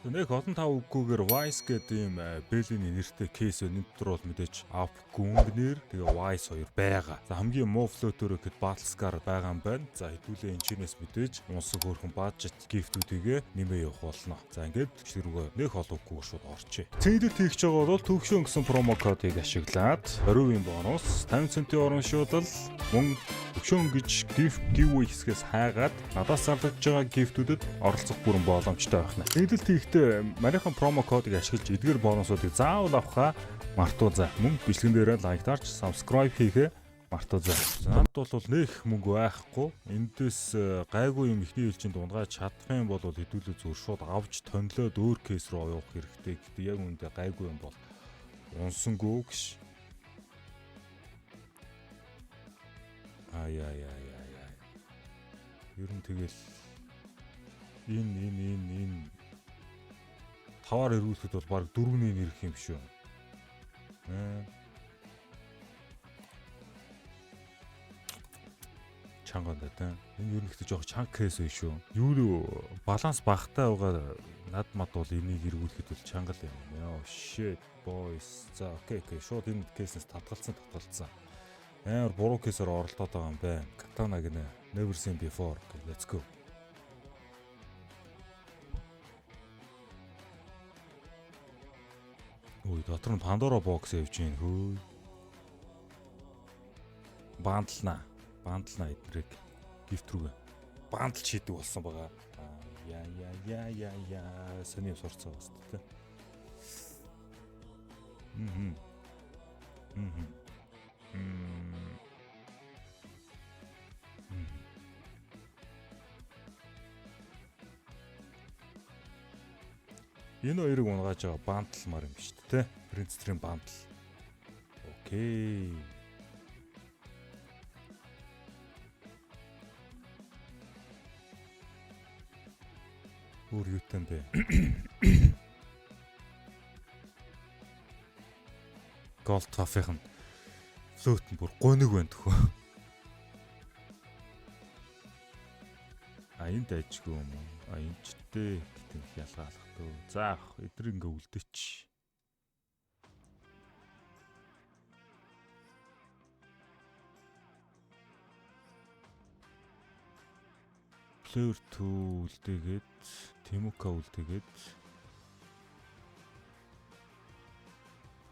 Нэг олон тав үггүйгээр Wise гэдэг ийм Бэлийн нэртэй case байна. Энэ дотор бол мэдээж Up Gungnir, тэгээ Wise хоёр байгаа. За, хамгийн муу floater гэхэд Battle Scar байгаа юм байна. За, хэдүүлээ энэчнээс мэдээж унсан хөөрхөн budget gift үүдийгээ нэмээ явах болно. За, ингээд бичлэг рүүгээ нэх олон үггүйгээр шууд орчээ. Цэдэд хийх байгаа бол төвшөн гэсэн promo кодыг ашиглаад 20% бонус, 50 центийн урамшуулал, мөн төвшөн гэж gift giveaway хэсгээс хайгаад надаас зарлагдж байгаа gift үүдэд оролцох бүрэн боломжтой байх нь. Цэдэд хийхдээ манийхан promo кодыг ашиглаж эдгээр бонусуудыг заавал авахаа мартуу за. Мөн бичлэгэн дээрээ like дарж subscribe хийхээ мартуу за. Надад бол нэх мөнгө байхгүй. Эндээс гайгүй юм ихний ээлжинд унгааж чадах юм бол хэдүүлээ зүгээр шууд авч тонилоод өөр case рүү оюух хэрэгтэй. Гэтэ яг үүндээ гайгүй юм бол унсангүй гэж. Ай ай ай ай ай. Ер нь тэгэл энэ таваар эргүүлэхэд бол баг дөрөвний нэрх юм шүү. Аа. Чанга да тэ. Энэ ер нь ихтэй жоох чанга case байх шүү. Юу л баланс багтай байгаа над мад бол энийг эргүүлэхэд бол чанга л юм. Яа, shit boys. За, okay. Шууд энэ case нээс татгалцсан татгалцсан. Амар буруу case ээр оролдоод байгаа юм байна. Катана гинэ. Never seen before. Okay, let's go. Ой, дотор нь Pandora box явж гин хөө. Ban длана. Ban длана эднэрийг. Gift рүүгээ. Ban далж хийдэг болсон байгаа. Яа яа яа яа яа, сони сурцаа бас тэ. Мм. Мм. Мм. Мм. Энэ хоёрыг унгааж байгаа bundle маар юм шүү дээ, тэ? Printstream bundle. Okay. Өөр юутай юм бэ? Gold Trophy-ын float нь бүр гониг байна төхөө. А, энд дайжгүй юм уу? А, энэ ч дээ гэдэг их ялгаалах дөө. За, ах эдгээр ингээ үлдээч. Player 2 үлдээгээд, Тимука үлдээгээд,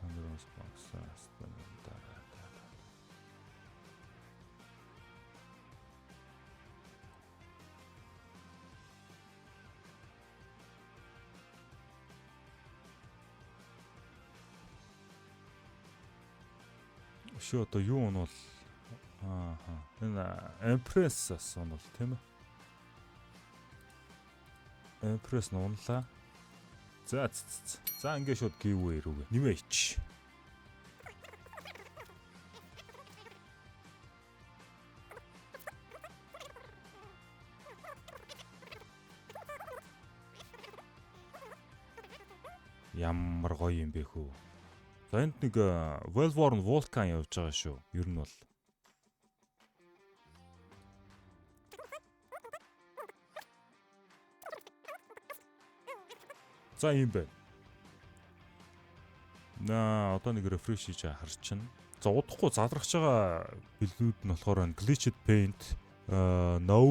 Pandora's Box-аас дараа. Өшөө одоо юу унвал, ааха, энэ Empress бас унвал, тийм ээ. Empress нь унлаа. За за, ингээ шууд giveaway рүүгээ. Нэмээ ич. Ямар гоё юм бэ хүү. За, энд нэг Well-Worn Vulcan явж байгаа шүү. Ер нь бол. За, ийм байна. Наа, одоо нэг refresh хийж харчихна. За, удахгүй задрахж байгаа бэлгүүд нь болохоор Glitched Paint, No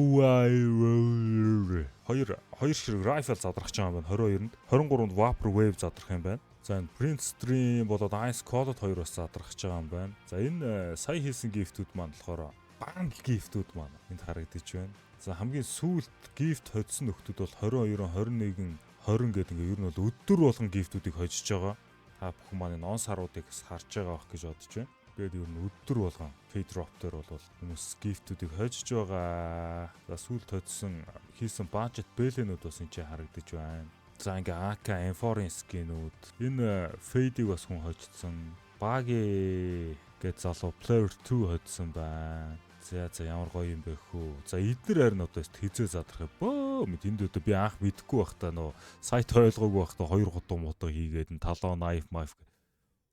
хоёр хоёр ширэг rifle задрах байгаа юм байна 22-нд. 23-нд Vapor Wave задрах юм байна. За, энэ Print Stream болоод Ice Cold хоёр бас задрах байгаа юм байна. За, энэ сая хийсэн gift үүд маань болохоор bundle gift үүд маань энд харагдаж байна. За, хамгийн сүүлд gift хоцсон нөхдүүд бол 22, 21, 20 гэдэг ингээ ер нь бол өдөр болгон gift үүдийг хожиж байгаа. Та бүхэн маань энэ он саруудыг бас харж байгаа байх гэж бодож байна. Тэгээд ер нь өдөр болгон Keydrop дээр бол хүмүүс gift үүдийг хожиж байгаа. За, сүүлд хоцсон хийсэн budget бэлэнүүд бас энэ ч харагдаж байна. За, ингээ AK M4-ын skin үүд. Энэ Fade-ийг бас хүн хожсон. Баги гэж залуу Player 2 хоцсон байна. За за, ямар гоё юм бэ хөө. За, эднэр харин одоо хэзээ задрах юм. Бөө мэд энд одоо би анх мэдэхгүй байхдаа, нөө сайт ойлгоогүй байхдаа хоёр гутуу мутуу хийгээд н талон knife knife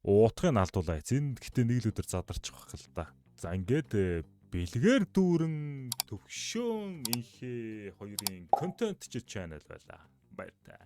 уутгыг нь алдуулаа. Энэ гэтээ нэг л өдөр задарчих байх л да. За, ингээд бэлгээр дүүрэн төвшөөн инхээ хоёрын контент channel байлаа. Баяртай.